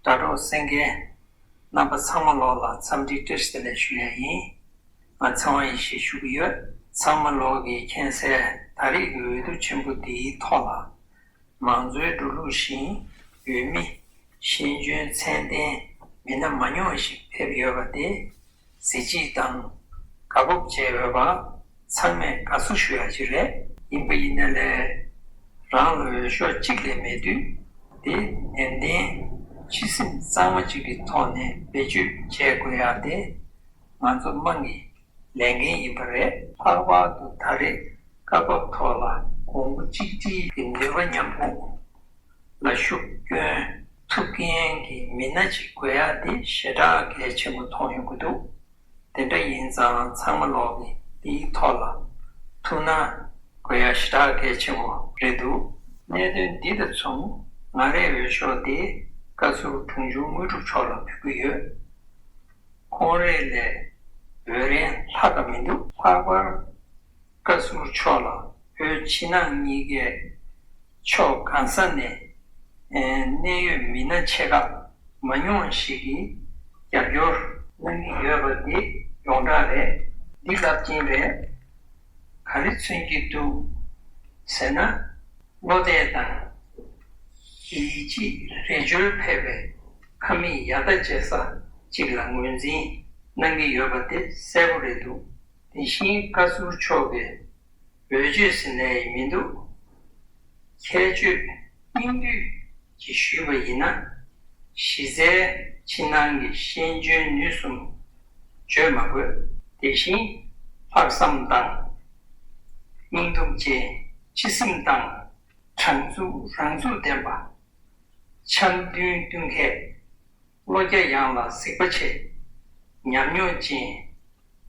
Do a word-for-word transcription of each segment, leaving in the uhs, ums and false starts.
དྲ་གྲོགས་གསན་མཁན་རྣམ་པ་ཚང་མ་ལོག་ལ་འཚམས་འདྲི་བཀྲ་ཤིས་བདེ་ལེགས་ཞུ་ཡ་ཡིན། ང་ཚེ་དབང་ཡེ་ཤེས་ཞུ་གི་ཡོད། ཚང་མ་ལོག་གིས་མཁྱེན་གསལ་ད་རེས་ཀྱི་འོས་བསྡུ་ཆེན་པོ་འདིའི་ཐོག་ལ། མང་གཙོའི་འགྲོ་ལུགས་བཞིན་འོས་མི་ཤེས་འཇོན་ཚད་ལྡན་མི་སྣ་མ་ཉུང་བ་ཞིག་ཕེབས་ཡོད་པ་དེ་གཟི་བརྗིད་དང་དགའ་སྤོབས་བྱེད་འོས་པ་ཚང་མས་དགའ་བསུ་ཞུ་ཡག་ཅིག་རེད། ཡིན་པ་ཡིན་ན་ལས་རང་ལ་འོས་ཤོག་གཅིག་ལས་མེད་དུས་དེ་ནན་ཏན་ཕྱི་སེམས་གཙང་མ་གཅིག་གི་ཐོག་ནས་བེད་སྤྱོད་བྱེད་དགོས་ཡག་དེ་ང་ཚོ་དམངས་ཀྱི་ལས་འགན་ཡིན་པ་རེད། ལྷག་པར་དུ་ད་རེས་སྐབས་བབ་ཐོག་ལ་གོང་བུ་གཅིག་སྒྲིལ་གྱི་ནུས་པ་མཉམ་སྤུངས་ལ་ཤུགས་སྐྱོན་ཐུབ་མཁན་གྱི་མི་སྣ་ཅིག་དགོས་ཡག་དེ་ཞེ་དྲག་གལ་ཆེན་པོ་མཐོང་ཡོང་གི་འདུག་དེ་འདྲ་ཡིན་ཙང་ཚང་མ་ལོག་གིས་དེའི་ཐོག་ལ་ཐུགས་སྣང་དགོས་ཡག་ཞེ་དྲག་གལ་ཆེན་པོ་རེད་འདུག་གནད་དོན་འདི་དང་མཚུངས་ང་རའི་འོས་ཤོག་དེ་བཀའ་ཟུར་དྲུང་ཆུང་དངོས་གྲུབ་མཆོག་ལ་ཕུལ་གྱི་ཡོད། ཁོང་རང་ལས་འོས་རན་ལྷག་ག་མི་འདུག་ལྷག་པར་བཀའ་ཟུར་མཆོག་ལ་བོད་ཕྱི་ནང་གཉིས་ཀའི་ཕྱོགས་གང་ས་ནས་གནད་ཡོད་མི་སྣ་ཆེ་ཁག་མ་ཉུང་བ་ཞིག་གིས་རྒྱབ་སྐྱོར་གནང་གི་ཡོད་པ་འདི་ཡོངས་གྲགས་རེད། འདི་རླབས་ཆེན་རེད། ག་རེ་མཚོན་གྱི་འདུག་ཟེར་ན། བློ་གཏད་དང་། ཡིད་ཆེས་རེ་བཅོལ་འཕེར་བའི་ཁ་མིག་ཡར་ལྟ་བྱེད་ས་གཅིག་ལ་ངོས་འཛིན་གནང་གི་ཡོད་པ་དེ་གསལ་པོ་རེད་འདུག་དེ་བཞིན་བཀའ་ཟུར་མཆོག་གི་འོས་ཆོས་ཟེར་ནའི་མི་འདུག་ཁྱད་ཆོས་སྙིང་བསྡུས་ཀྱིས་ཞུས་པ་ཡིན་ན། གཞི་རྩའི་ཕྱི་ནང་གི་ཤེས་འཇོན་ནུས་གསུམ་བརྗོད་མ་དགོས། དེ་བཞིན་ལྷག་བསམ་དང་། སྙིང་སྟོབས་ཅན། སྤྱི་སེམས་དང་། དྲང་ཚུགས་རང་ཚུགས་ལྡན་པ། འཆམ་མཐུན་མཐུན་མཁས། བློ་རྒྱ་ཡངས་ལ་གཟིགས་པ་ཆེ། ཉམས་མྱོང་ཅན།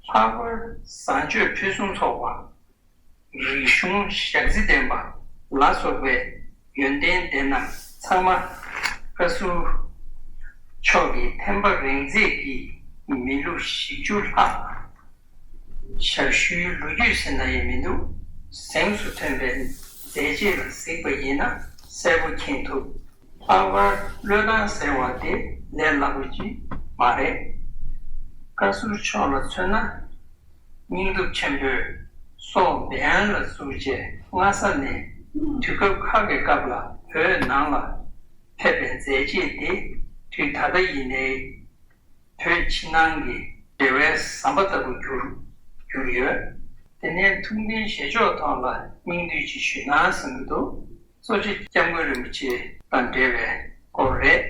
ལྷག་པར་བཟང་སྤྱོད་ཕུན་སུམ་ཚོགས་པ། རིག་གཞུང་ཞག་རྩི་ལྡན་པ་ལ་སོགས་པའི་ཡོན་ཏན་ལྡན་རྣམས་ཚང་མ་བཀའ་ཟུར་མཆོག་གི་འཐེན་པ་རིང་ཚད་ཀྱི་མི་ལོ་བཞི་བཅུ་ལྷག་ཞབས་ཞུའི་ལོ་རྒྱུས་ཟེར་ན་ཡང་མི་འདུག་གཟེངས་སུ་ཐོན་པའི་མཛད་རྗེས་ལ་གཟིགས་པ་ཡིན་ན་གསལ་པོ་མཁྱེན་ཐུབ། ལྷག་པར་བློས་བཏང་ཟེར་བ་དེ་ལས་སླ་པོ་ཅིག་མ་རེད། བཀའ་ཟུར་མཆོག་ལ་མཚོན་ན། སྙིང་སྟོབས་ཆེན་པོས་སོག་བེ་ཨན་ལ་བཙུགས་རྗེས་སྔ་ས་ནས་དུས་སྐབས་ཁག་གི་སྐབས་ལ་བོད་ནང་ལ་ཕེབས་པའི་མཛད་རྗེས་དེ་དུས་ད་ལྟ་ཡིན་ནའི་བོད་ཕྱི་ནང་གི་འབྲེལ་བའི་ཟམ་པ་ལྟ་བུ་གྱུར་གྱུར་ཡོད། དེ་ནས་ཐུགས་འདུན་བཞེས་ཕྱོགས་ཐོག་ལ་སྙིང་བསྡུས་ཅིག་ཞུས་ན་བསམ་གྱི་འདུག་གཙོ་ཆེ་སྐྱབས་མགོན་རིན་པོ་ཆེ་དང་འབྲེལ་བའི་སྐོར་རེད།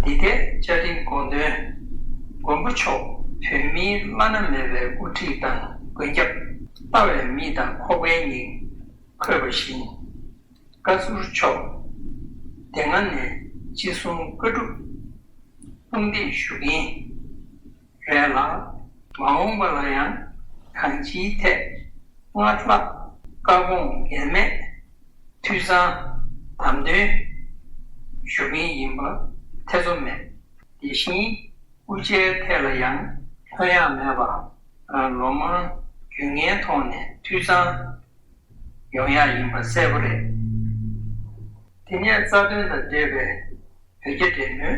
འདི་གའི་བཅའ་ཁྲིམས་དགོངས་དོན། མགོན་པོ་མཆོག་བོད་མིའི་བླ་ན་མེད་པའི་དབུ་ཁྲིད་དང་མགོན་སྐྱབས། ལྟ་བའི་མིག་དང་ཁོག་པའི་སྙིང་འཁོད་པ་བཞིན། བཀའ་ཟུར་མཆོག་དེ་སྔ་ནས་ཅི་གསུང་བཀའ་སྒྲུབ་དཔུང་འདེགས་ཞུ་མཁན་རེད་ལ། མ་འོངས་པ་ལ་ཡང་གང་ཅིའི་ཐད་སྔར་ལྷག་བཀའ་དགོངས་འགལ་མེད་འཐུས་ཚང་དམ་དོན་ཞུ་མཁན་ཡིན་པ་ཐེ་ཚོམ་མེད། དེ་བཞིན་དབུ་ཅའི་ཐད་ལ་ཡང་ལྷོད་ཡངས་མེད་པར་ལོ་མང་རྒྱུས་ངན་ཐོག་ནས་འཐུས་ཚང་ཡོང་ཡག་ཡིན་པ་གསལ་པོ་རེད། དེ་ནས་རྩ་དོན་དང་འབྲེལ་བའི་བོད་རྒྱ་འབྲེལ་མོལ་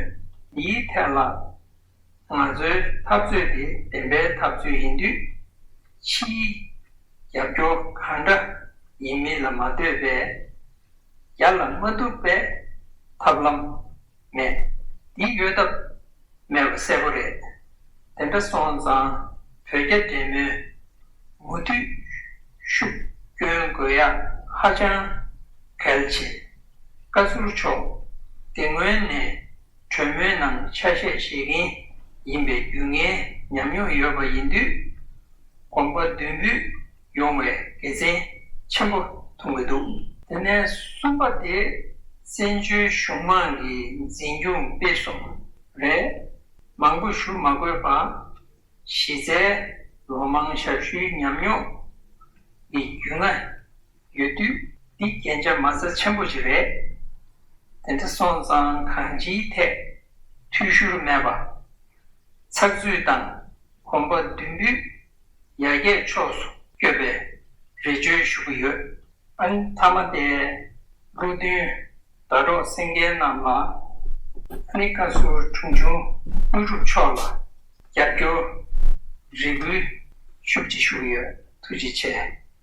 འདིའི་ཐད་ལ། ང་ཚོའི་འཐབ་རྩོད་དེ་བདེན་པའི་འཐབ་རྩོད་ཡིན་དུས། ཕྱིའི་རྒྱབ་སྐྱོར་གང་འདྲ་ཡིན་མིན་ལ་མ་ལྟོས་པའི་རྒྱ་ལ་མ་གཏུག་པའི་ཐབས་ལམ་མེད། འདི་ཡོད་ཐབས་མེད་པ་གསལ་པོ་རེད། དེ་འདྲ་སོང་ཙང་བོད་རྒྱ་འབྲེལ་མོལ་མུ་མཐུད་ཤུགས་སྐྱོན་དགོས་ཡག་ཧ་ཅང་གལ་ཆེ། བཀའ་ཟུར་མཆོག་དེ་སྔོན་ནས་གྲོས་མོལ་ནང་ཆ་ཤས་བཞེས་མཁན་ཡིན་པའི་རྒྱུས་ངའི་ཉམས་མྱོང་ཡོད་པ་ཡིན་དུས། དགོངས་པ་མདུན་སྤོས་ཡོང་བའི་དགེ་མཚན་ཆེན་པོ་མཐོང་གི་འདུག་དེ་ནས་གསུམ་པ་དེ་བཙན་བྱོལ་གཞུང་དམངས་ཀྱི་འཛིན་སྐྱོང་སྤེལ་གསུམ་རེད། མང་པོ་ཞུ་མ་དགོས་པ། གཞི་རྩའི་ལོ་མང་ཞབས་ཞུའི་ཉམས་མྱོང་གི་རྒྱུས་མངའ་ཡོད་དུས་འདི་རྒྱན་ཆ་མ་རྩ་ཆེན་པོ་ཞིག་རེད། དེ་འདྲ་སོང་ཙང་གང་ཅིའི་ཐད་འཐུས་ཤོར་མེད་པ། ཚགས་ཚུད་དང་གོམ་པ་མདུན་སྤོས་ཡར་རྒྱས་ཕྱོགས་སུ་སྐྱོད་པའི་རེ་བཅོལ་ཞུ་གི་ཡོད། ཨ་ནི་མཐའ་མ་དེ་བློ་མཐུན་དྲ་གྲོགས་གསན་མཁན་རྣམས་ལ་ ཨ་ནི་བཀའ་ཟུར་དྲུང་ཆུང་དངོས་གྲུབ་མཆོག་ལ་རྒྱབ་སྐྱོར་རེ་སྐུལ་ཤུགས་ཆེ་ཞུ་གི་ཡོད། ཐུགས་རྗེ་ཆེ།